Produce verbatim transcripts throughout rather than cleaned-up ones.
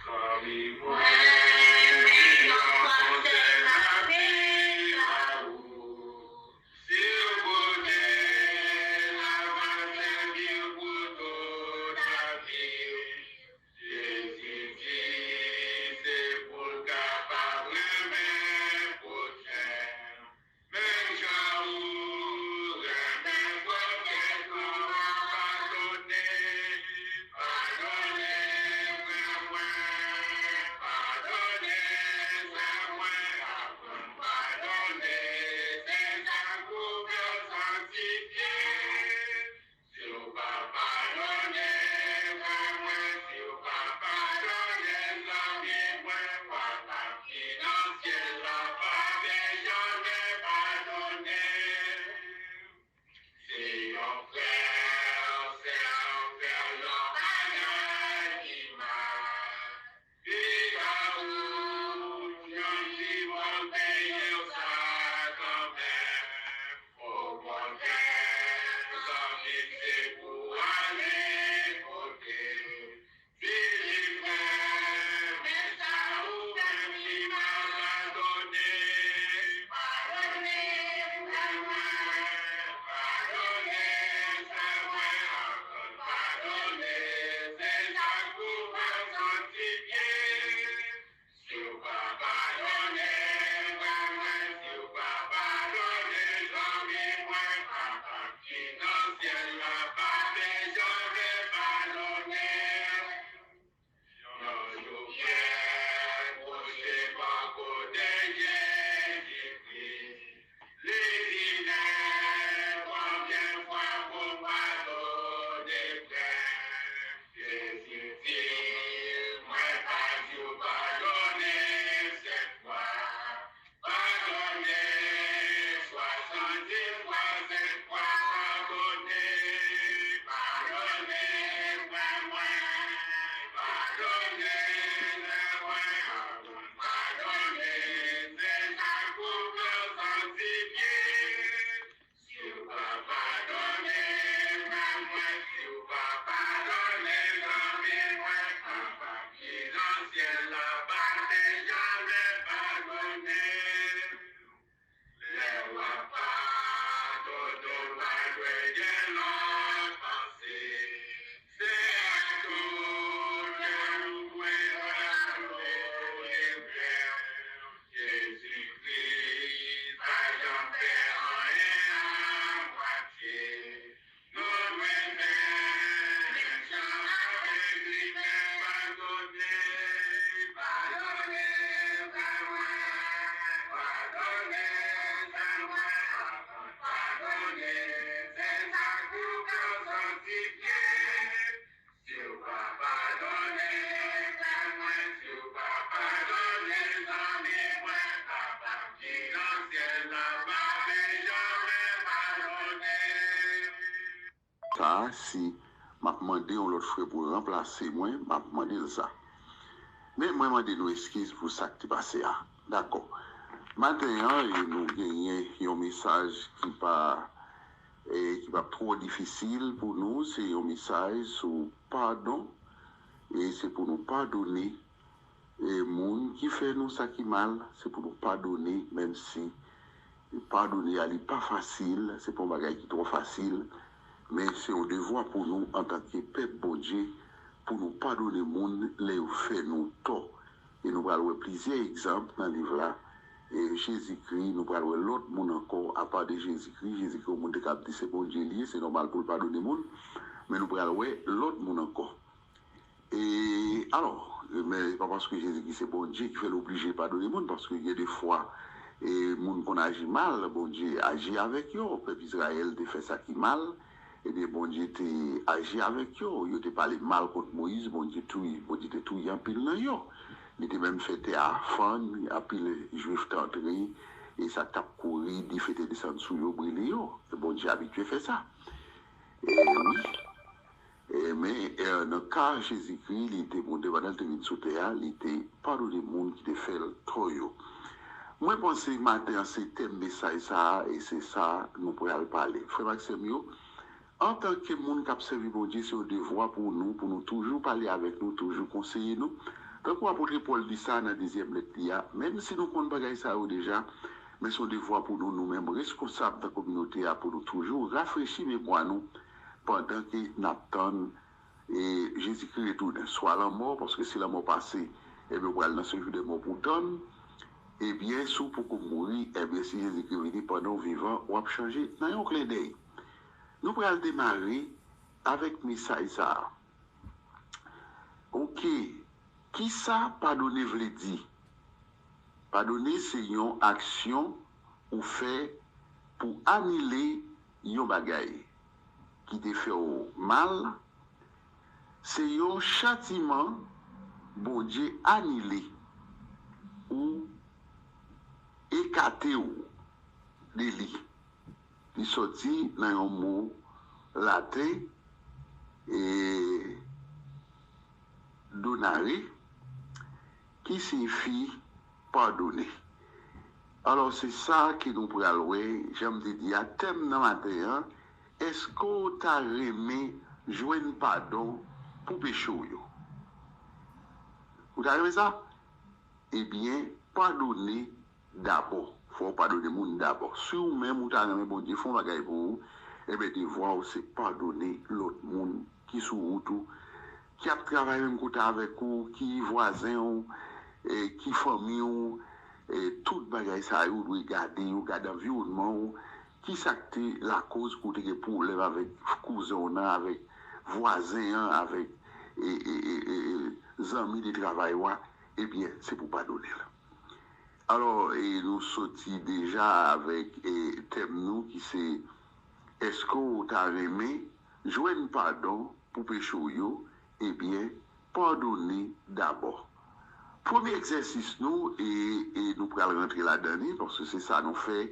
Zanmi mwen, meyè konsèy lavi pa ou. Si w koute l, l ap sèvi w pou tout lavi. Jezi di se pou l kapab renmen pwochen l. Menm jan ou renmen pwòp tèt ou, padone. Padone, frè mwen. Padone, sè mwen. Aprann padone. Se sa k pou fè w santifye. Si w pa padone, frè mwen, si w pa padone, zanmi mwen, w a pati nan syèl la, pa vin janmen padone. Si yon frè, sè, fè w yon bagay ki mal, piga ou yon ti bòl peye w sa kanmenm. Okontrè, zanmi m se pou w ale kote l. Di li frè, men sa ou fè m li mal, padone. Padone, frè mwen, padone, sè mwen, aprann padone. Se sa k pou fè w santifye. Si w pa padone, frè mwen, si w pa padone, zanmi mwen, Papa ki nan syèl la pa vin janmen padone. Yon jou Pyè pwoche bò kote Jezikri. Li di, men konbyen fwa pou m padone frè m? Jezi di, mwen pa di w padone sèt fwa. Padone swasanndis fwa, sèt fwa padone. Padone, frè mwen. Padone, sè mwen. Padone, se sa k pou fè w santifye. Si w pa padone, frè mwen, si w pa padone, zanmi mwen, Papa ki nan syèl la pa te janmen padone. Lè w ap padone, w pa dwe gen lòt panse. Se ak tout kè w dwe padone frè w. Jezikri pa janm fè anyen a mwatye. Nou dwe fè menm jan avèk li, fè padone. Padone, frè mwen, padone, sè mwen, padone, se sa k pou fè w santifye. Si w pa padone, frè mwen, si w pa padone, zanmi mwen, Papa ki nan syèl la pa vin janmen padone. Sa, si m ap mande yon lòt frè pou ranplase mwen, m ap mande l sa. Men mwen mande nou eskiz pou sa k te pase a. Dakò. Maten an, e nou genyen yon mesaj ki pa, e ki p ap twò difisil pou nou. Se yon mesaj sou padon. E se pou nou padone, e moun ki fè nou sa ki mal, se pou nou padone, menm si padone a li pa fasil, se pa yon bagay ki twò fasil, men se yon devwa pou nou antanke pèp Bondye, pou nou padone moun lè yo fè nou tò. E nou pral wè plizyè egzanp nan liv la. E Jezikri, nou pral wè lòt moun ankò, apa de Jezikri. Jezikri, yon moun te kab di se Bondye li ye, se nòmal pou l padone moun, men nou pral wè lòt moun ankò. E, alò, men se pa paske Jezikri se Bondye ki fè l oblije padone moun, paske gen de fwa, e, moun konn aji mal, Bondye aji avèk yo. Pèp Izrayèl te fè sa ki mal, ebyen, Bondye te aji avèk yo. Yo te pale mal kont Moyiz, Bondye touye, Bondye te touye anpil nan yo. Li te menm fè tè a fann, anpil Jwif te antre, e sa k t ap kouri, dife te desann sou yo, brile yo. E Bondye abitye fè sa. E wi. E, men, e, nan ka Jezikri, li te monte pandan l te vin sou tè a, li te padone moun ki te fè l tò yo. Mwen panse maten an se tèm mesaj sa a, e se sa nou pral pale. Frè m ak sè m yo, Antanke moun k ap sèvi Bondye, se yon devwa pou nou, pou nou toujou pale avèk nou, toujou konseye nou. Tankou apot Pòl di sa nan dezyèm lèt li a, menm si nou konn bagay sa yo deja, men se yon devwa pou nou, nou menm reskonsab nan kominote a, pou nou toujou rafrechi memwa nou pandan ke n ap tann e Jezikri retounen, swa lanmò, paske si lanmò pase, ebyen, ou pral nan sejou dè mò pou w tann, ebyen, si w poko mouri, ebyen, si Jezikri vini pandan w vivan, w ap chanje nan yon klendèy. Nou pral demare avèk mesaj sa a. Oke, kisa padone vle di? Padone se yon aksyon ou fè pou anile yon bagay ki te fè w mal. Se yon chatiman Bondye anile ou ekate w de li. Li soti nan yon mo laten, e, donare, ki siyifi padone. Alò, se sa ke nou pral wè, jan m te di a, tèm nan maten an, èske w ta renmen jwenn padon pou peche w yo? Ou ta renmen sa? Ebyen, padone dabò. Fò w padone moun dabò. Si ou menm ou ta renmen Bondye fè yon bagay pou ou, ebyen, devwa w se padone lòt moun ki sou wout ou, ki ap travay menm kote avèk ou, ki vwazen w, e, ki fanmi w, e, tout bagay sa yo, ou dwe gade yo, gade anviwònman w, kisa k te lakoz ke w te gen pwoblèm avèk kouzen w nan, avèk vwazen an, avèk, e, e, e, e, e, zanmi de travay ou a, ebyen, se pou w padone l. Alò, e, nou soti deja avèk, e, tèm nou ki se, èske w ta renmen jwenn padon pou peche w yo? Ebyen, padone dabò. Premye egzèsis nou, e, e nou pral rantre ladan li, paske se sa nou fè,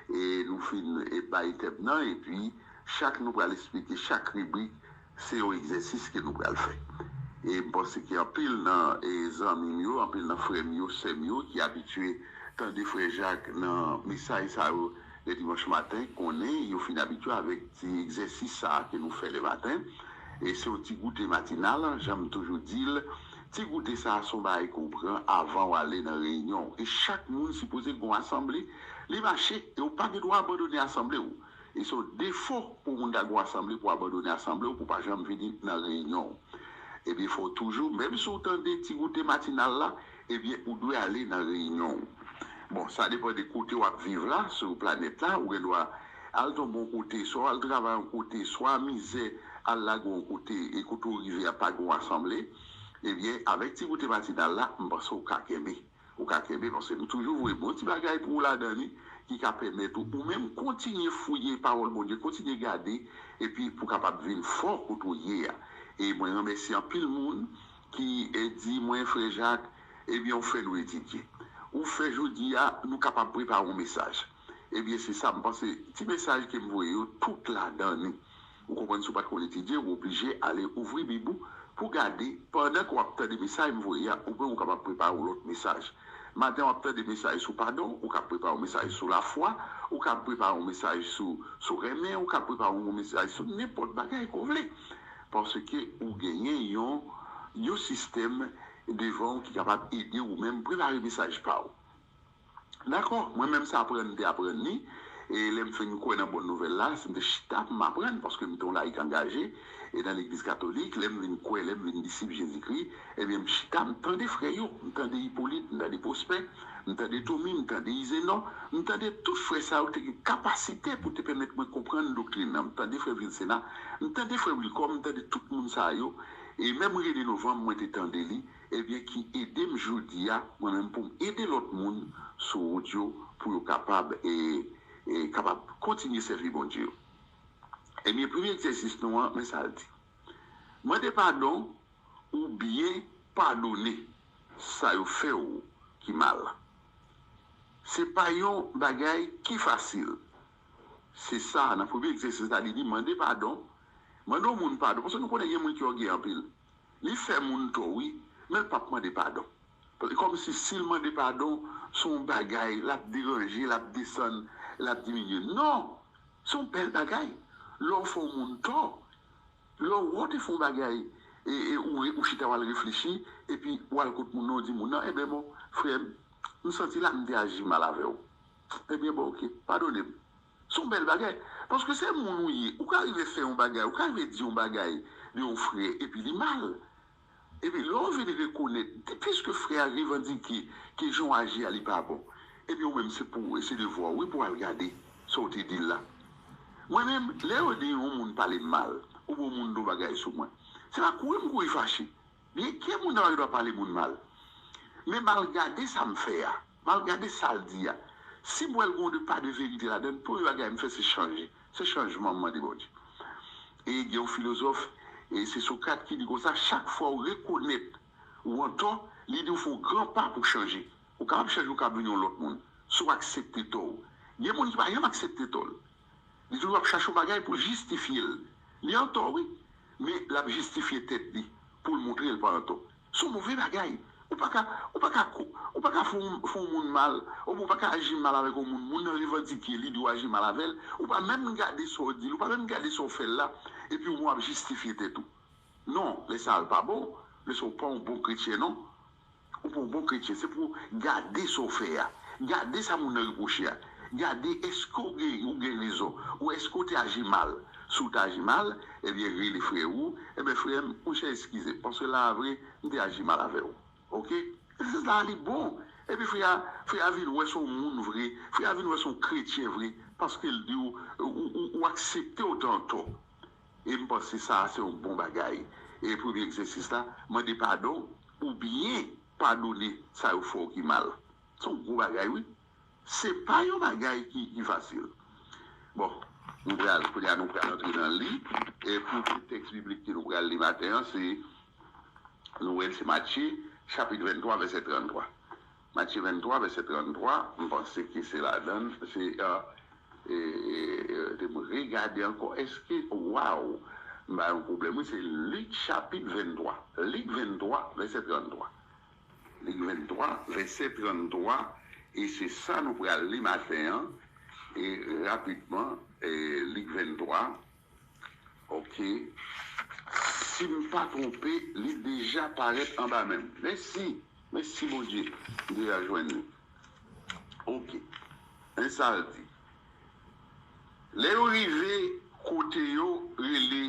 e nou fin, e, bay tèm nan, epi chak nou pral esplike chak ribrik, se yon egzèsis ke nou pral fè. E m panse ke anpil nan, e, zanmi m yo, anpil nan frè m yo, sè m yo ki abitye tande frè Jak nan mesaj sa yo le dimanch maten, konnen yo fin abitye avèk ti egzèsis sa a ke nou fè le maten. E se yon ti goute matinal, jan m toujou di l, ti goute sa a se yon bagay ke w pran avan w ale nan reyinyon w. E chak moun sipoze gen yon asanble, li mache, e w pa gen dwa abandone asanble w. E se yon defo pou moun ta gen yon asanble, pou abandone asanble w, pou pa janm vini nan reyinyon w. Ebyen, fò w toujou, menm si w tande ti goute matinal la, ebyen, ou dwe ale nan reyinyon w. Bon, sa depann de kote w ap viv la, sou planèt la, ou gen dwa al tonbe yon kote, swa w al travay yon kote, swa mizè al lage w yon kote, e kote w rive a pa gen yon asanble. Ebyen, avèk ti goute matinal la, m panse w ka kenbe. Ou ka kenbe, paske nou toujou voye bon ti bagay pou ou ladan li, ki ka pèmèt ou, ou menm kontinye fouye pawòl Bondye, kontinye gade, epi pou kapab vin fò kote w ye a. E mwen remèsye anpil moun ki, e, di mwen, frè Jak, ebyen, ou fè nou etidye. Ou fè jodi a, nou kapab prepare yon mesaj. Ebyen, se sa, m panse, ti mesaj ke m voye yo, tout ladan li. Ou konprann, si w pa t konn etidye, ou oblije ale ouvri Bib ou pou gade, pandan ke w ap tande mesaj m voye a, ou menm ou kapab prepare yon lòt mesaj. Maten w ap tande mesaj sou padon, ou ka prepare yon mesaj sou lafwa, ou ka prepare yon mesaj sou, sou renmen, ou ka prepare yon mesaj sou nenpòt bagay ke w vle. Paske ou genyen yon, yon sistèm devan w ki kapab ede ou menm prepare mesaj pa w. Dakò, mwen menm se aprann m te aprann li, e lè m fin kwè nan bòn nouvèl la, se m te chita pou m aprann, paske m te yon layik angaje, e nan legliz katolik, lè m vin kwè, lè m vin disip Jezikri, ebyen, m chita, m tande frè yo, m tande Ipolit, m tande Pwospè, m tande Tomi, m tande Izenò, m tande tout frè sa yo ki te gen kapasite pou te pèmèt mwen konprann doktrin nan, m tande frè Vilsena, m tande frè Wilcom, m tande tout moun sa yo, e menm Rene Novanm, mwen te tande li, ebyen, ki ede m jodi a, mwen menm pou m ede lòt moun sou wout yo, pou yo kapab, e, e kapab kontinye sèvi Bondye yo. Ebyen, premye egzèsis nou an, men sa l di. Mande padon oubyen padone sa yo fè w ki mal. Se pa yon bagay ki fasil. Se sa, nan premye egzèsis la, li di mande padon. Mande yon moun padon, paske nou konnen gen moun ki ògeye anpil. Li fè moun tò, wi, men l p ap mande padon. Paske kòmsi si l mande padon, se yon bagay, l ap deranje, l ap desann, l ap diminye. Non! Se yon bèl bagay. Lè w fè yon moun tò, lè w te fè yon bagay, e, e ou, re- ou chita w al reflechi, epi w al kot moun nan, w di moun nan, "Ebyen bon, frè m, m santi la m te aji mal avè w. Ebyen bon, oke, padone m." Se yon bèl bagay. Paske se moun ou ye, ou ka rive fè yon bagay, ou ka rive di yon bagay de yon frè, epi li mal. Epi lè w vin rekonèt, piske frè a revandike ke jan w aji a li pa bon, ebyen ou menm se pou, se devwa w, wi, pou w al gade sa w te di l la. Mwen menm, lè yo di yon moun pale m mal, oubyen yon moun di yon bagay sou mwen, se pa kouri m kouri fache. Byenke moun nan pa gen dwa pale moun mal, men m al gade sa m fè a, m al gade sa l di a. Si m wè l gen yon de pa de verite ladan l, premye bagay m fè se chanje. Se chanjman m mande Bondye. E gen yon filozòf, e se Sokrat ki di konsa, chak fwa w rekonèt ou an tò, li di w fè yon gran pa pou chanje. Ou kapab chanje, ou kapab vin yon lòt moun. Si w aksepte tò w. Gen moun ki pa janm aksepte tò l. Li toujou ap chache yon bagay pou l jistifye l. Li an tò, wi, men l ap jistifye tèt li pou l montre l pa an tò. Se yon move bagay. Ou pa ka, ou pa ka, ou pa ka fè yon, fè yon moun mal, oubyen ou pa ka aji mal avèk yon moun, moun nan revandike, li di w aji mal avè l, ou pa menm gade sa w di l, ou pa menm gade sa w fè l la, epi ou menm w ap jistifye tèt ou. Non, lè sa a l pa bon, lè sa a w pa yon bon kretyen, non. Ou pa yon bon kretyen, se pou w gade sa w fè a. Gade sa moun nan repwoche a. Gade èske w gen, ou gen rezon, ou èske w te aji mal. Si w te aji mal, ebyen rele frè ou, ebyen frè m, monchè eskize m, paske la a vre, m te aji mal avè w. Oke? Se sa li bon. Epi frè a, frè a vin wè se yon moun vre, frè a vin wè se yon kretyen vre, paske l di w, ou, ou, ou aksepte w te an tò. E m panse sa a se yon bon bagay. E premye egzèsis la, mande padon oubyen padone sa yo fè w ki mal. Se yon gwo bagay, wi. Se pa yon bagay ki, ki fasil. Bon, nou pral, kounye a nou pral antre nan li. E pou ti tèks biblik ke nou pral li maten an, se, nou wè l se Matye, chapit venntwa, vèsè tranntwa. Matye venntwa, vèsè tranntwa, m panse ke se ladan l, se, e, e, e, te m regade ankò, èske, waw, m ba yon pwoblèm, wi, se Lik chapit venntwa. Lik venntwa, vèsè tranntwa. Lik venntwa, vèsè tranntwa, e se sa nou pral li maten an, e rapidman, e Lik venntwa, oke. Si m pa twonpe, li deja parèt anba men m. Mèsi, mèsi Bondye, m deja jwenn li. Oke, men sa l di. Lè yo rive kote yo rele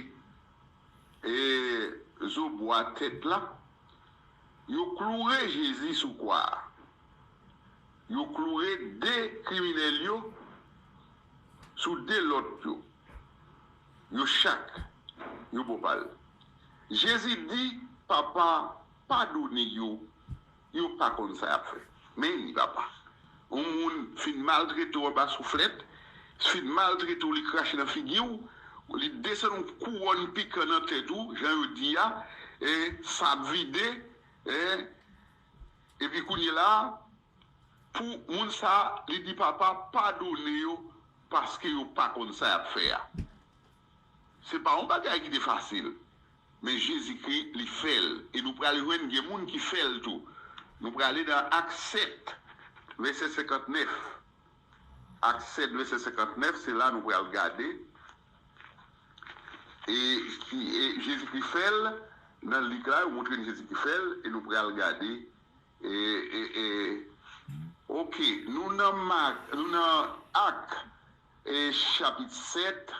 e zo bwa tèt la, yo kloure Jezi sou kwa a. Yo kloure de kriminèl yo sou de lòt yo. Yo chak, yo bò pa l. Jezi di, "Papa, padone yo, yo pa konn sa y ap fè." Men li, papa. Yon moun fin maltrete w anba souflèt, fin maltrete w, li krache nan figi w, li desann yon kouwòn pikan nan tèt ou, jan yo di a, e sa ap vide, e, epi kounye la a, pou moun sa a, li di, "Papa, padone yo, paske yo pa konn sa y ap fè a." Se pa yon bagay ki te fasil. Men Jezikri, li fè l. E nou pral jwenn gen moun ki fè l tou. Nou prale nan Ak sèt, vèsè senkantnèf. Ak sèt, vèsè senkantnèf, se la nou pral gade. E, ki, e Jezikri fè l, nan Lik la, yo montre n Jezikri fè l, e nou pral gade. E, e, e, oke, nou nan Mak, nou nan Ak, e chapit sèt,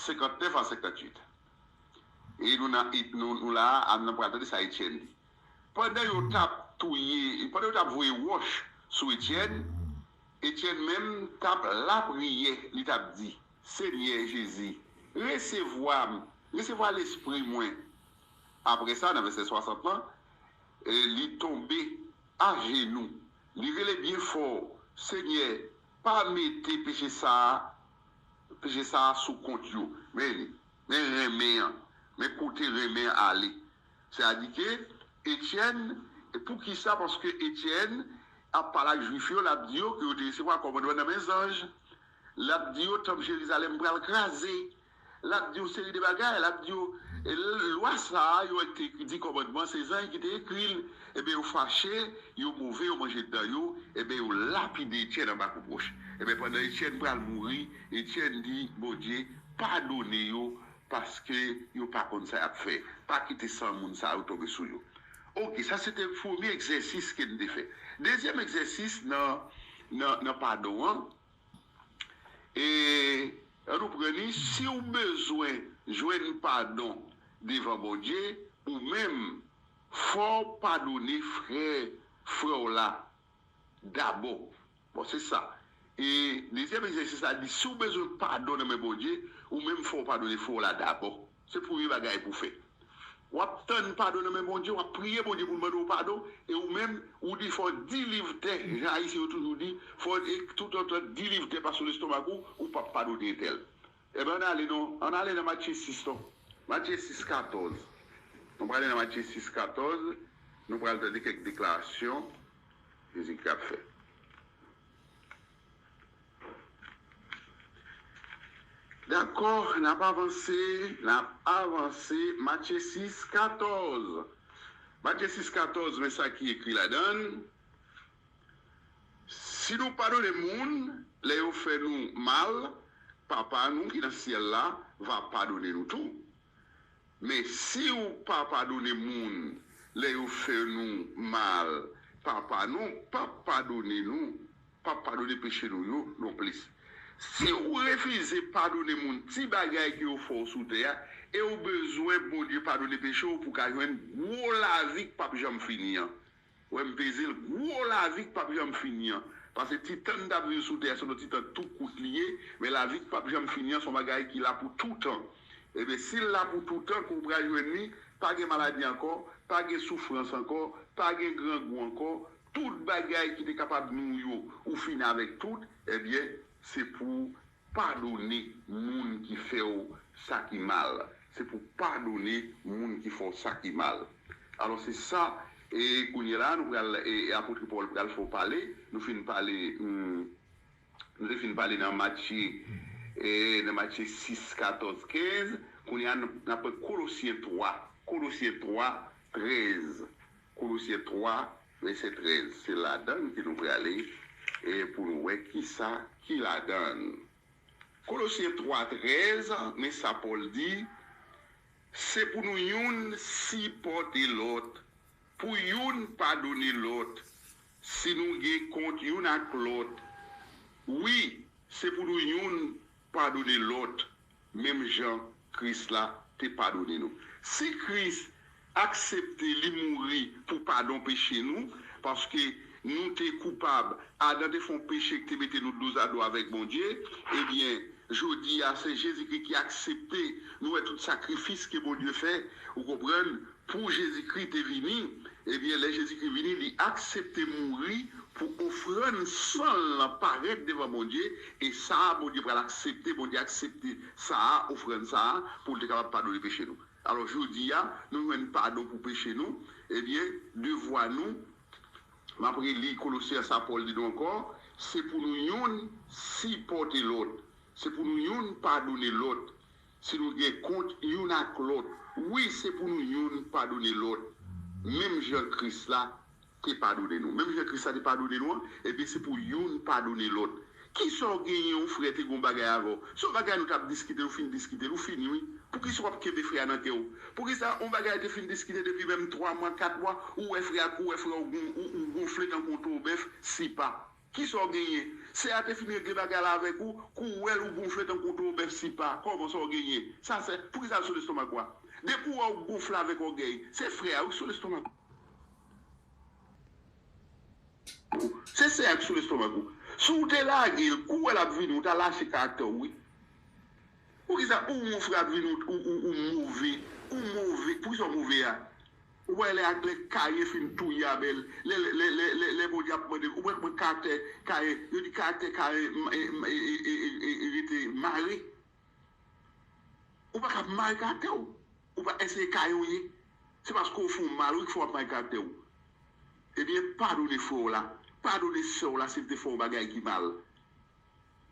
senkantnèf a senkantuit. E nou nan, e nou, nou la a, nou pral tande sa Etyèn di. Pandan yo t ap touye, pandan yo t ap voye wòch sou Etyèn, Etyèn menm t ap lapriyè, li t ap di, "Senyè Jezi, resevwa m, resevwa lespri mwen." Apre sa, nan vèsè swasant lan, e, li tonbe ajenou, li rele byen fò, "Senyè, pa mete peche sa a, peche sa a sou kont yo." Men li, men renmen an, men kote renmen an ale. Sètadi ke Etyèn, e poukisa? Paske Etyèn ap pale ak Jwif yo, l ap di yo ke yo te resevwa kòmandman nan men zanj. L ap di yo, "Tanp Jerizalèm pral kraze." L ap di yon seri de bagay, l ap di yo, e, lwa sa a, yo te ekri, di kòmandman, se zanj ki te ekri l. Ebyen, yo fache, yo move, yo manje dan yo, ebyen, yo lapide Etyèn anba kout wòch. Ebyen, pandan Etyèn pral mouri, Etyèn di, "Bondye, padone yo, paske yo pa konn sa y ap fè. Pa kite san moun sa yo tonbe sou yo. Oke, sa se te premye egzèsis ke n te fè. Dezyèm egzèsis nan, nan, nan padon an, e, an nou pran li, si w bezwen jwenn padon devan Bondye, ou menm, fò w padone frè, frè w la dabò. Bon, se sa. E dezyèm egzèsis la di, si w bezwen padon nan men Bondye, ou menm fò w padone frè w la dabò. Se premye bagay pou w fè. W ap tann padon nan men Bondye, w ap priye Bondye pou l mande w padon, e ou menm, ou di fò w di liv tè, jan Ayisyen yo toujou di, fò w e toultan di liv tè pase w lestomak ou, ou p ap padone entèl. Ebyen, ann ale non, ann ale nan Matye sis non. Matye sis katòz. Nou prale nan Matye sis katòz, nou pral tande kèk deklarasyon Jezikri ap fè. Dakò, n ap avanse, n ap avanse. Matye sis katòz. Matye sis katòz, men sa ki ekri ladan l. Si nou padone moun lè yo fè nou mal, Papa nou ki nan syèl la va padone nou tou. Men si w pa padone moun lè yo fè nou mal, Papa nou p ap padone nou, p ap padone peche nou yo nonplis. Si w refize padone moun ti bagay ke yo fè w sou tè a, e w bezwen Bondye padone peche w pou w ka jwenn gwo lavi k p ap janm fini an. Wè m peze l, gwo lavi k p ap janm fini an. Paske ti tan n t ap viv sou tè a, se yon ti tan tou kout li ye, men lavi k p ap janm fini an, se yon bagay ki la pou toutan. Ebyen, si l la pou toutan, ke w pral jwenn li, pa gen maladi ankò, pa gen soufrans ankò, pa gen grangou ankò, tout bagay ki te kapab nwi w, ou fini avèk tout, ebyen, se pou padone moun ki fè w sa ki mal. Se pou padone moun ki fè w sa ki mal. Alò, se sa, e kounye la, nou pral, e, e apot Pòl pral fè w pale, nou fin pale, hmm, nou te fin pale nan Matye, e, nan Matye sis, katòz, kenz, kounye a, n ap pran Kolosyen twa, Kolosyen twa, trèz, Kolosyen twa, vèsè trèz, se ladan l ke nou prale, e pou nou wè kisa ki ladan l. Kolosyen twa trèz, men sa Pòl di, se pou nou youn sipòte lòt, pou youn padone lòt, si nou gen kont youn ak lòt. Wi, se pou nou youn padone lòt, menm jan Kris la te padone nou. Si Kris aksepte li mouri pou padon peche nou, paske nou te koupab, Adan te fè yon peche ki te mete nou dozado avèk Bondye, ebyen, jodi a, se Jezikri ki aksepte, nou wè tout sakrifis ke Bondye fè, ou konprann, pou Jezikri te vini, ebyen, lè Jezikri vini, li aksepte mouri pou ofrann san l lan parèt devan Bondye, e sa a, Bondye pral aksepte, Bondye aksepte sa a, ofrann sa a, pou l te kapab padone peche nou. Alò, jodi a, nou jwenn padon pou peche nou, ebyen, devwa nou, m ap reli Kolosyen sa Pòl di nou ankò, se pou nou youn sipòte lòt, se pou nou youn padone lòt, si nou gen kont youn ak lòt. Wi, se pou nou youn padone lòt, menm jan Kris la te padone nou. Menm jan Kris la te padone nou an, ebyen, se pou youn padone lòt. Kisa w genyen, yon frè te gen yon bagay avè w? Se yon bagay nou t ap diskite, nou fin diskite l, ou fini, wi. Poukisa w ap kenbe frè a nan kè w? Poukisa yon bagay te fin diskite depi menm twa mwa, kat mwa, ou wè frè a, ou wè frè w gon-, ou, ou gonfle tankou yon towo bèf, sipa. Kisa w genyen? Sè a te fin regle bagay la avèk ou, kou w wè l, ou gonfle tankou yon towo bèf, sipa. Kòman sa w genyen? Sa sè, poukisa l sou lestomak ou a? Depi w wè w gonfle avèk ògèy, se frè a wi k sou lestomak ou. Se sè a k sou lestomak ou. Si w te lage l, kou w wè l ap vini, ou ta lache karaktè w, wi. Poukisa ou yon frè ap vini, ou, ou, ou move, ou move, poukisa w move a? Ou wè lè, lè Kayen fin touye Abèl, lè, lè, lè, lè, lè, lè Bondye ap mande, ou wè kòman karaktè Kayen, yo di karaktè Kayen, m, e, m, e, e, e, e, e, rete mare. Ou pa ka mare karaktè w. Ou pa eseye Kayen w ye. Se paske w fè w mal, wi, ki fè w ap mare karaktè w. Ebyen, padone frè w la. Padone sè w la si l te fè w yon bagay ki mal.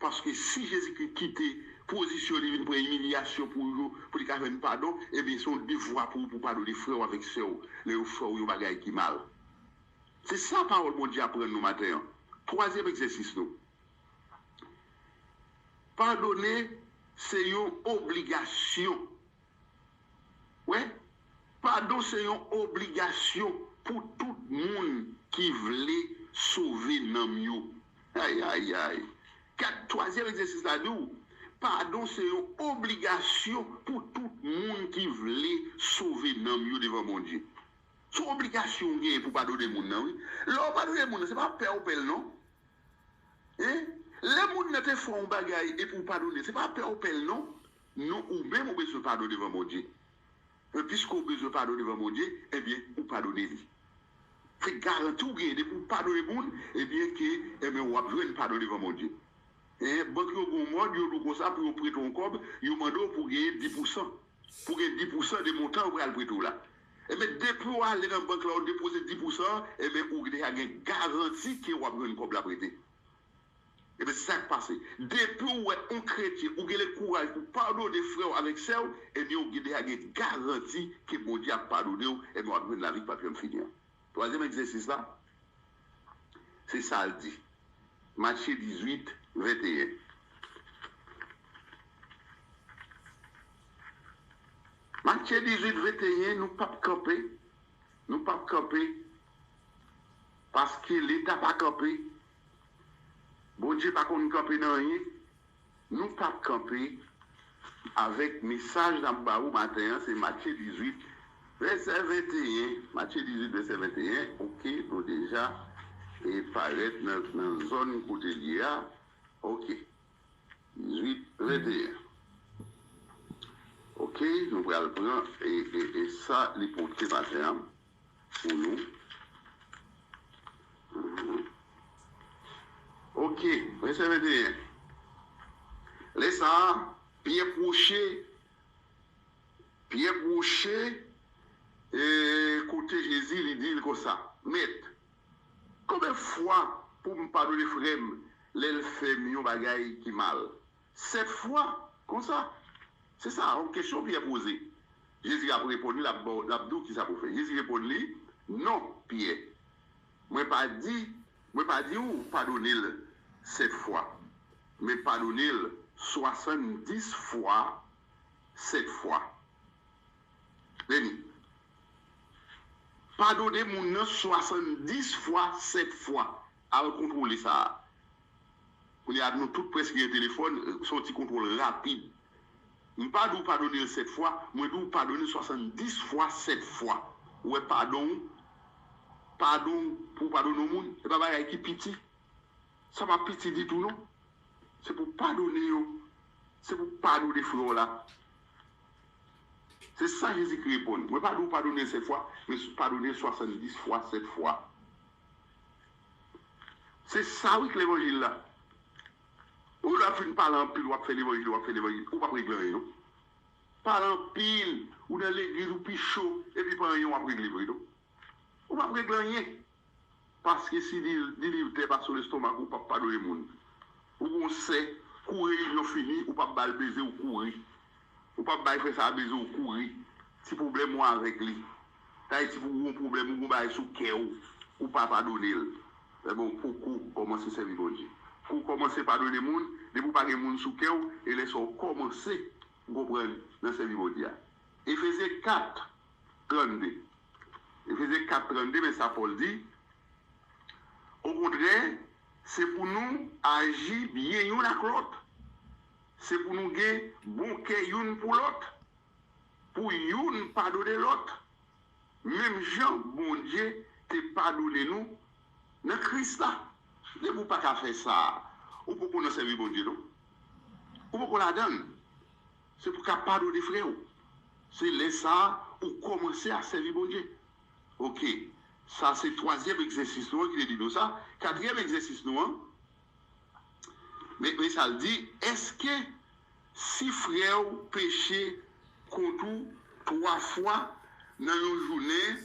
Paske si Jezikri kite pozisyon li vin pran imilyasyon pou yo, pou li ka jwenn padon, ebyen, se yon devwa pou ou pou padone frè w avèk sè w lè yo fè w yon bagay ki mal. Se sa pawòl Bondye aprann nou maten an. Twazyèm egzèsis nou. Padone se yon obligasyon. Wè, padon se yon obligasyon pou tout moun ki vle sove nanm yo. Ay, ay, ay. Kat, twazyèm egzèsis la di w, padon se yon obligasyon pou tout moun ki vle sove nanm yo devan Bondye. Se yon obligasyon w genyen pou w padone moun nan, wi. Lè w padone moun nan, se pa pè w pè l, non. Hein? Lè moun nan te fè yon bagay epi w padone, se pa pè w pè l, non. Non, ou menm ou bezwen padone devan Bondye. Men piske w bezwen padone devan Bondye, ebyen, ou padone li. Se garanti w genyen, depi w padone moun, ebyen, ke, ebyen, w ap jwenn padon devan Bondye. Hein, bank yo gen yon mòd, yo di w konsa, pou yo prete w yon kòb, yo mande w pou w genyen dis pousan. Pou w gen dis pousan de montan yo pral prete w la. Ebyen, depi w ale nan bank la, w depoze dis pousan an, ebyen, ou deja gen garanti ke w ap jwenn kòb la prete. Ebyen, se sa k pase. Depi w wè yon kretyen, ou gen le kouraj pou w padone frè w avèk sè w, ebyen, ou gen, deja gen garanti ke Bondye ap padone w, ebyen, w ap jwenn lavi k p ap janm fini an. Twazyèm egzèsis la, se sa l di. Matye dizuit, venteyen. Matye dizuit, venteyen, nou p ap kanpe. Nou p ap kanpe. Paske Leta pa kanpe. Bondye pa konn kanpe nan anyen. Nou p ap kanpe avèk mesaj n ap ba ou maten an, se Matye dizuit, vèsè venteyen. Matye dizuit, vèsè venteyen. Oke, nou deja e parèt nan, nan zòn kote l ye a. Oke. Dizuit, venteyen. Oke, nou pral pran e, e, e sa li pote maten an pou nou. Mhm. Oke, vèsè venteyen. Lè sa a, Pyè pwoche, Pyè pwoche, e, kote Jezi, li di l konsa, Mèt, konbyen fwa pou m padone frè m lè l fè m yon bagay ki mal? Sèt fwa, konsa? Se sa, yon kesyon Pyè poze. Jezi ap reponn li, l ap ba w, l ap di w kisa pou w fè. Jezi reponn li, Non, Pyè, mwen pa di, mwen pa di w padone l sèt fwa, men padone l swasanndis fwa sèt fwa. Vini. Padone moun nan swasanndis fwa sèt fwa. Al kontwole sa a. Kounye a, nou tout prèske gen telefòn, se yon ti kontwòl rapid. M pa di w padone l sèt fwa, mwen di w padone l swasanndis fwa sèt fwa. Ou wè padon, padon pou w padone yon moun, se pa bagay ki piti. Sa pa piti ditou, non. Se pou w padone yo. Se pou w padone frè w la. Se sa Jezikri reponn. Mwen pa di w padone l sèt fwa, men padone l swasanndis fwa sèt fwa. Se sa wi k levanjil la. Ou la fin pale anpil, w ap fè levanjil, w ap fè levanjil, ou p ap regle anyen, non. Pale anpil, ou nan legliz, ou pi cho, epi pa anyen w ap regle vre, non. Ou p ap regle anyen. Paske si li, li livtè pa sou lestomak ou, ou p ap padone moun. Ou gon sè, kou reyinyon fini, ou p ap ba l beze, ou kouri. Ou p ap bay frè sa a beze, ou kouri. Ti pwoblèm ou avèk li. Sa vle di, si pou ou gon pwoblèm, ou gon bagay sou kè w, ou pa padone l. Ebyen, ou poko kòmanse sèvi Bondye. Kou w kòmanse padone moun, depi w pa gen moun sou kè w, e lè sa w kòmanse, ou konprann, nan sèvi Bondye a. Efezyen kat, trannde. Efezyen kat, trannde, men sa Pòl di, Okontrè, se pou nou aji byen youn ak lòt. Se pou nou gen bon kè youn pou lòt, pou youn padone lòt, menm jan Bondye te padone nou nan Kris la. Depi w pa ka fè sa, ou poko nan sèvi Bondye, non. Ou poko ladan l. Se pou w ka padone frè w. Se lè sa a ou kòmanse a sèvi Bondye. Oke. Sa se twazyèm egzèsis nou an ki te di nou sa. Katriyèm egzèsis nou an, men, men sa l di, èske si frè w peche kont ou twa fwa nan yon jounen,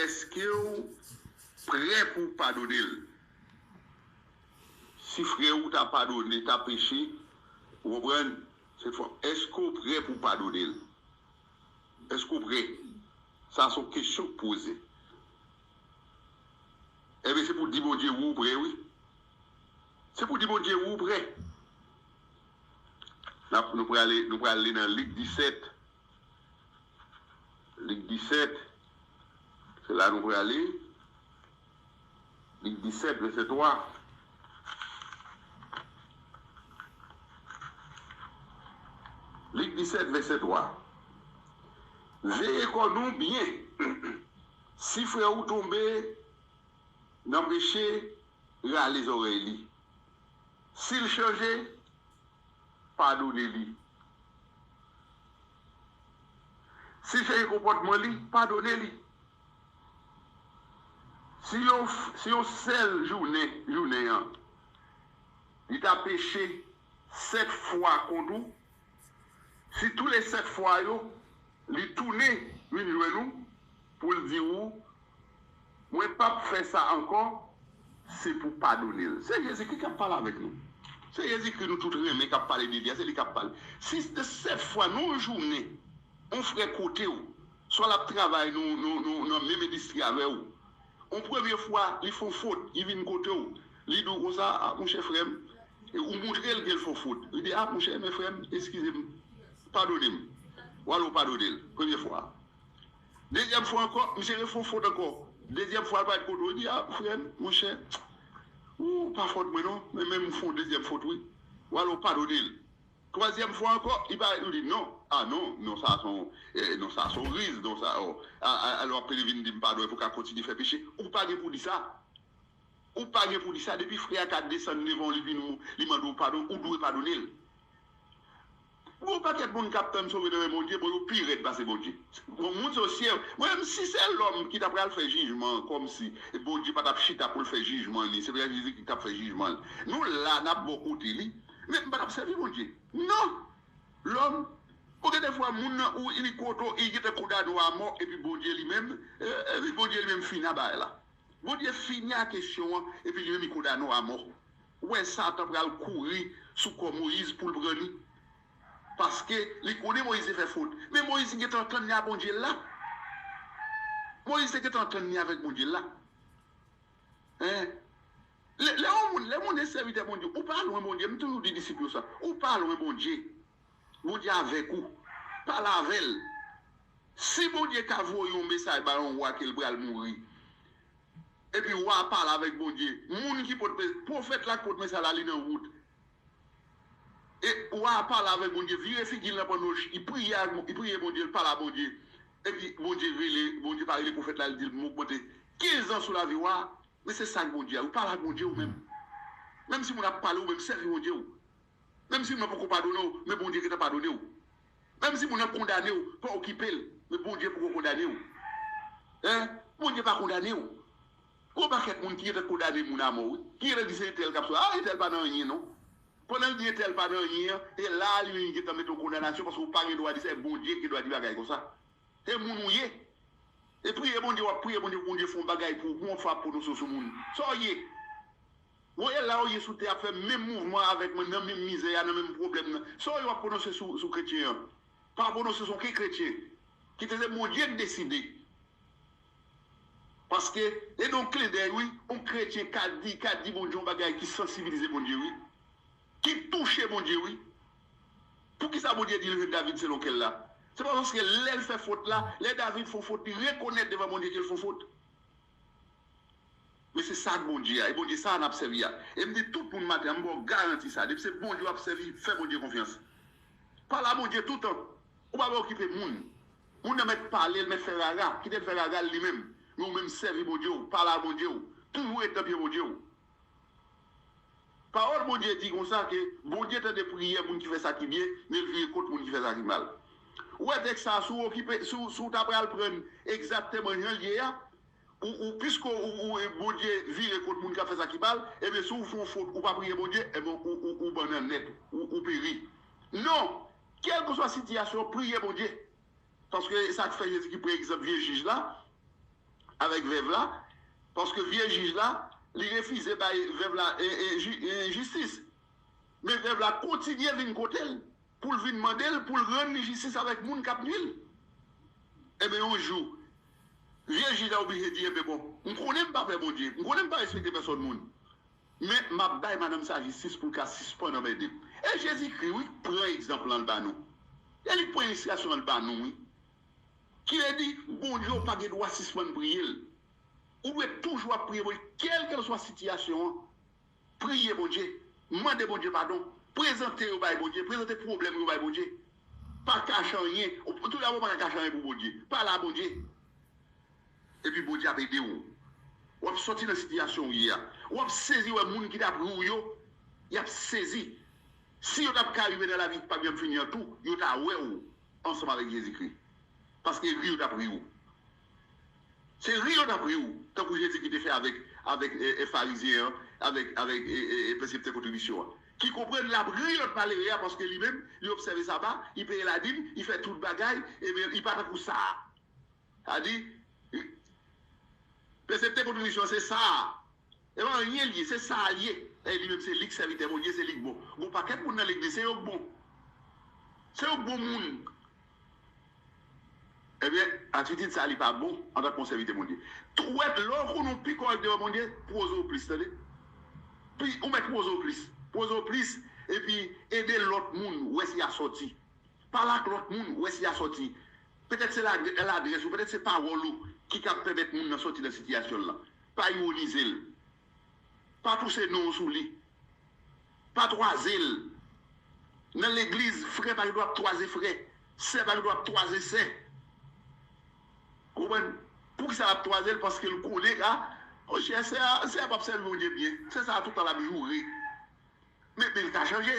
èske w prè pou w padone l? Si frè w ta padone, ta peche, ou konprann? Se fò. Èske w prè pou w padone l? Èske w prè? Sa se yon kesyon k poze. Ebyen, se pou di Bondye wi w prè, wi. Se pou di Bondye wi w prè. N ap, nou prale, nou pral li nan Lik disèt. Lik disèt. Se la nou prale. Lik disèt, vèsè twa. Lik disèt, vèsè twa. Veye kò nou byen. Si frè ou tonbe nan peche, rale zòrèy li. Si l chanje, padone li. Si l chanje konpòtman li, padone li. Si yon, si yon sèl jounen, jounen an, li ta peche sèt fwa kont ou, si tou le sèt fwa yo, li tounen vin jwenn ou pou l di ou, mwen p ap fè sa ankò, se pou padone l. Se Jezikri k ap pale avèk nou. Se Jezikri nou tout renmen k ap pale de li a, se li k ap pale. Si se sèt fwa nan yon jounen, yon frè kote w, swa l ap travay nan, nan, nan, nan menm endistri avè w, yon premye fwa, li fè yon fot, li vin kote w, li di w konsa, a, monchè frè m, e ou montre l ke l fè yon fot. Li di, a, monchè, men frè m, eskize m, padone m. W ale w padone l, premye fwa. Dezyèm fwa ankò, misye refè yon fot ankò. Dezyèm fwa, l parèt kote w, li di, a, frè m, monchè, ou pa fòt mwen non, men, men m fè yon dezyèm fot, wi. W ale w padone l. Twazyèm fwa ankò, li parèt, li di, non, a non, non, sa se yon, eh, non, sa se yon riz, non, sa, oh, a, a, alò apre li vin di m padon, e pou ka kontinye fè peche. Ou pa gen pou di sa. Ou pa gen pou di sa. Depi frè a ka desann devan w, li vin, li mande w padon, ou dwe padone l. Gon pakèt moun k ap tann sove nan men Bondye, bon, yo pi rèd pase Bondye. Bon, moun se yo syè. Mwen menm, si se lòm ki ta pral fè jijman, kòmsi Bondye pa t ap chita pou l fè jijman li, se Seyè Jezikri ki t ap fè jijman l. Nou la, n ap bò kote li, men m pa t ap sèvi Bondye. Non! Lòm, bon, gen de fwa, moun nan, ou, li kote w, li gentan kondane w a mò, epi Bondye li menm, e, epi Bondye li menm fini a bagay la. Bondye fini a kesyon an, epi li menm li kondane w a mò. Ou wè Satan pral kouri sou kò Moyiz pou l pran li. Paske li konnen Moyiz te fè fot. Men Moyiz gentan antann li a Bondye l la. Moyiz te gentan antann li avèk Bondye l la. Hein? Lè, lè yon moun, lè moun e sèvitè Bondye, ou pa lwen Bondye. M toujou di disip yo sa. Ou pa lwen Bondye. Bondye avèk ou. Pale avè l. Si Bondye ka voye yon mesaj ba yon wa ke l pral mouri, epi wa a pale avèk Bondye, moun ki pot, pwofèt la k pot mesaj la, li nan wout. E wa a pale avèk Bondye, vire figi l nan pannòch, li priye ak, li priye Bondye, li pale a Bondye. Epi Bondye rele, Bondye pa rele pwofèt la, li di l, m ogmante kenz an sou lavi wa a. Men se sa k Bondye a, ou pale ak Bondye ou menm. Menm si moun ap pale, ou menm sèvi Bondye ou. Menm si moun nan poko padone w, men Bondye gentan padone w. Menm si moun nan kondane w, pa okipe l, men Bondye poko kondane w. Hein? Bondye pa kondane w. Gon pakèt moun ki gentan kondane moun a mò, wi. Ki gentan di se entèl k ap sove. A, entèl pa nan anyen, non. Pandan l di entèl pa nan anyen an, e la a li menm li gentan mete yon kondanasyon, paske ou pa gen dwa di sa, e Bondye ki gen dwa di bagay konsa. E moun ou ye. E priye Bondye, w ap priye Bondye, Bondye fè yon bagay pou ou, gon w ap fè w ap pwononse w sou moun. Sa w ye? Ou ye la ou ye sou tè ap fè menm mouvman avèk mwen, nan menm mizè a, nan menm pwoblèm nan. Sa w ye w ap pwononse sou, sou kretyen an? Pa pwononse sou okenn kretyen. Kite se Bondye k deside. Paske, e donk klendèy, wi, yon kretyen ka di, ka di Bondye yon bagay ki sansibilize Bondye, wi. Ki touche Bondye, wi. Poukisa Bondye di l jwenn David selon kè l la? Se pa paske lè l fè fot la, lè David fè yon fot, li rekonèt devan Bondye ke l fè yon fot. Men se sa k Bondye a, e Bondye sa a n ap sèvi a. E m di tout moun maten an, m ba w garanti sa, depi se Bondye w ap sèvi, fè Bondye konfyans. Pale a Bondye toutan. Ou pa okipe moun. Moun nan mèt pale, l mèt fè rara, kite l fè rara l li menm. Men ou menm sèvi Bondye w, pale a Bondye w. Toujou ret nan pye Bondye w. Pawòl Bondye di konsa ke Bondye tande priyè moun ki fè sa ki byen, men l vire kont moun ki fè sa ki mal. Ou wè tèks sa a, si w okipe, si w, si w ta pral pran egzakteman jan l ye a, ou, ou, piske ou, ou, Bondye vire kont moun k ap fè sa ki mal, ebyen, si w fè yon fot, ou pa priye Bondye, ebyen, ou, ou, ou bannann nèt, ou, ou peri. Non! Kèlkeswa sitiyasyon, priye Bondye. Paske sa k fè Jezi ki pran egzanp vye jij la, avèk vèv la, paske vye jij la, li refize bay vèv la, e, e, ji-, e, jistis. Men vèv la kontinye vin kote l, pou l vin mande l, pou l rann li jistis avèk moun k ap nui l. Ebyen, yon jou, vye jij la oblije di, ebyen, bon, m konnen m pa pè Bondye, m konnen m pa respekte pèsòn moun. Men, m ap bay madanm sa jistis pou l ka sispann anmède m. E Jezikri, wi, k pran egzanp lan, l ba nou. E li k pran enspirasyon an, l ba nou, wi. Ki vle di, Bondye, ou pa gen dwa sispann priye l. Ou dwe toujou ap priye Bondye, kèlkèlswa sitiyasyon an. Priye Bondye. Mande Bondye padon. Prezante yo bay Bondye. Prezante pwoblèm yo bay Bondye. Pa kache anyen. Ou, toudabò, ou pa ka kache anyen pou Bondye. Pale a Bondye. Epi Bondye ap ede w. W ap sòti nan sitiyasyon w ye a. W ap sezi wè moun ki t ap ri w yo, y ap sezi. Si yo t ap ka rive nan lavi ki p ap janm fini an tou, yo ta wè w ansanm avèk Jezikri. Paske ri yo t ap ri w. Se ri yo t ap ri w, tankou Jezikri te fè avèk, avèk e, e, Farizyen an, avèk, avèk e, e, e, pèseptè kontribisyon an. Ki konprann l ap ri lòt malere a, paske li menm, li obsève Saba, li peye ladim, li fè tout bagay, ebyen, li pa tankou sa a. Sa di, pèseptè kontribisyon se sa a. E pa anyen l ye, se sa a l ye. E li menm se li k sèvitè Bondye, se li k bon. Gon pakèt moun nan legliz, se yo k bon. Se yo k bon moun. Ebyen, atitid sa a li pa bon antanke yon sèvitè Bondye. Twèp, lè w konnen w pi kòrèk devan Bondye, poze w plis, tande. Pi, ou mèt poze w plis. Poze w plis, epi ede lòt moun wè si y a sòti. Pale ak lòt moun, wè si y a sòti. Petèt se ladrès ou, petèt se pawòl ou ki kab pèmèt moun nan sòti nan sitiyasyon l lan. Pa iwonize l. Pa pouse non w sou li. Pa twaze l. Nan legliz, frè pa gen dwa ap twaze frè. Sè pa gen dwa ap twaze sè. Konprann? Poukisa l ap twaze l? Paske l konnen ka, monchè, sè a, sè a p ap sèvi Bondye byen. Sè sa a tout tan l ap joure. Men, men li ka chanje.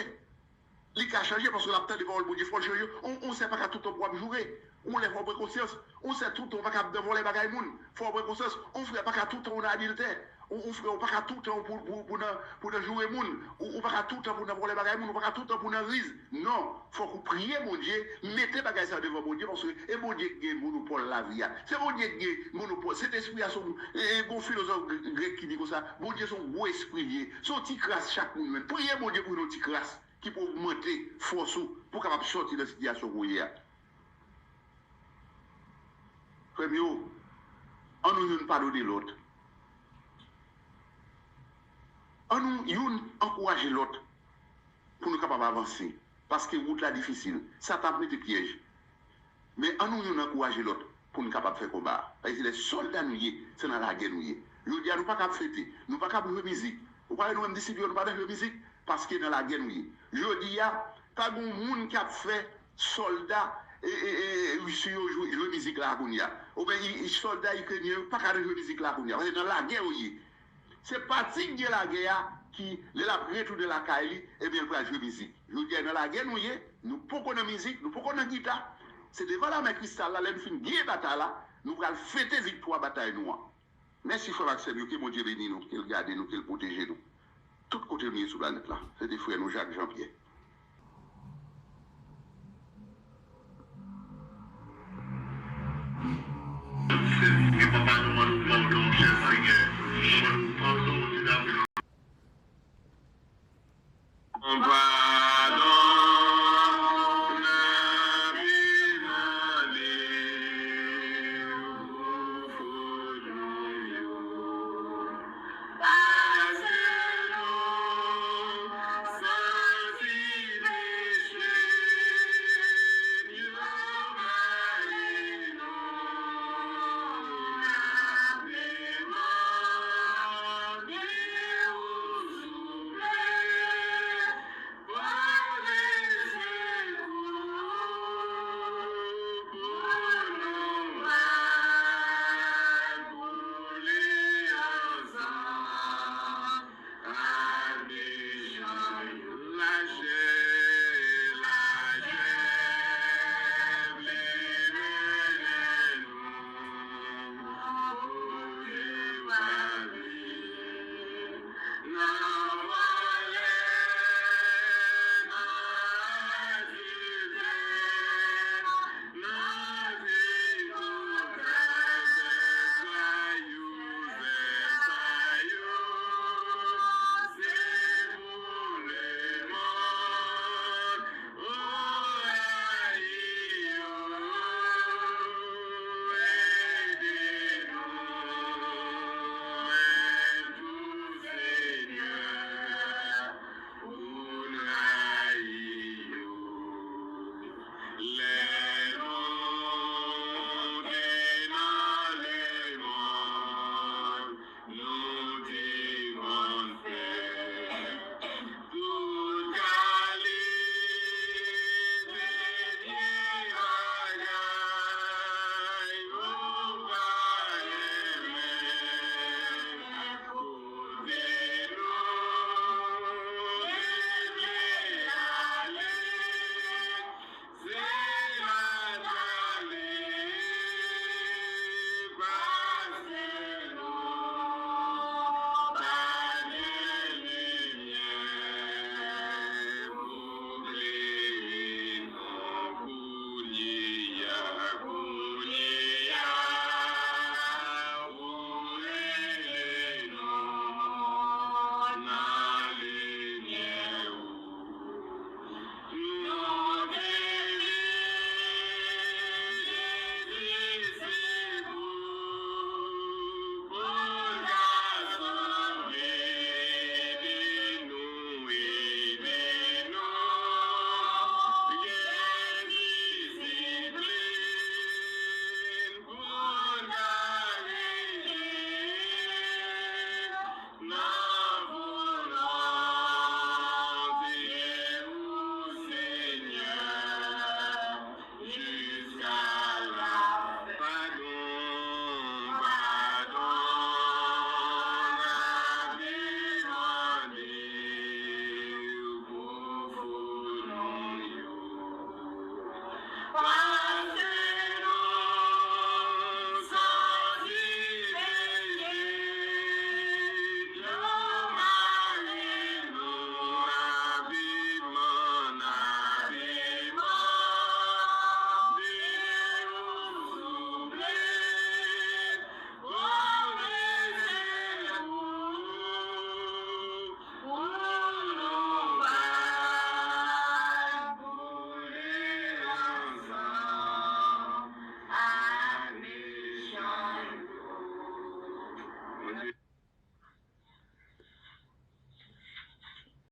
Li ka chanje paske l ap tande pawòl Bondye, fò l chanje. On, on sè pa ka tout tan pou w ap joure. On lè fò w pran konsyans. On sè tout tan ou pa ka ap nan vòlè bagay moun. Fò w pran konsyans. On frè pa ka tout tan ou nan adiltè. On, on frè ou pa ka tout tan pou, pou, pou nan, pou nan joure moun. Ou, ou pa ka tout tan pou nan vòlè bagay moun. Ou pa ka tout tan pou nan riz. Non. Fòk ou priye Bondye, mete bagay sa yo devan Bondye paske e Bondye ki gen monopòl lavi a. Se Bondye ki gen monopòl. Sentespri a se yon, e, e, gon filozòf gr-, grèk ki di konsa, Bondye se yon gwo espri l ye. Se yon ti kras chak moun jwenn. Priye Bondye pou l yon ti kras ki pou ogmante fòs ou pou w kapab sòti nan sitiyasyon ke w ye a. Frè m yo, ann nou youn padone lòt. Ann nou youn ankouraje lòt pou nou kapab avanse. Paske wout la difisil. Satan ap mete pyèj. Men ann nou youn ankouraje lòt pou n kapab fè konba a. Paske se de sòlda nou ye, se nan lagè nou ye. Jodi a, nou pa kab fete, nou pa kab jwe mizik. Ou pa wè nou menm disip yo, nou pa nan jwe mizik, paske nan lagè nou ye. Jodi a, pa gen moun k ap fè sòlda e, e, e, e, ris yo jwe, jwe mizik la kounye a. Oubyen i, i, sòlda ikrenyen yo pa ka nan jwe mizik la kounye a. Paske nan lagè yo ye. Se pati k gen lagè a ki, lè l ap retounen lakay li, ebyen, l pral jwe mizik. Jodi a, nan lagè nou ye, nou poko nan mizik, nou poko nan gita. Se devan lamè kristal la, lè nou fin genyen batay la, nou pral fete viktwa batay nou an. Mèsi, frè m ak sè m yo, ke Bondye beni nou, ke l gade nou, ke l pwoteje nou. Tout kote nou ye sou planèt la. Se te frè nou, Jacques Jean Pierre. Sèl Senyè, papa, nou mande w padon, chè Senyè. Nou mande w padon.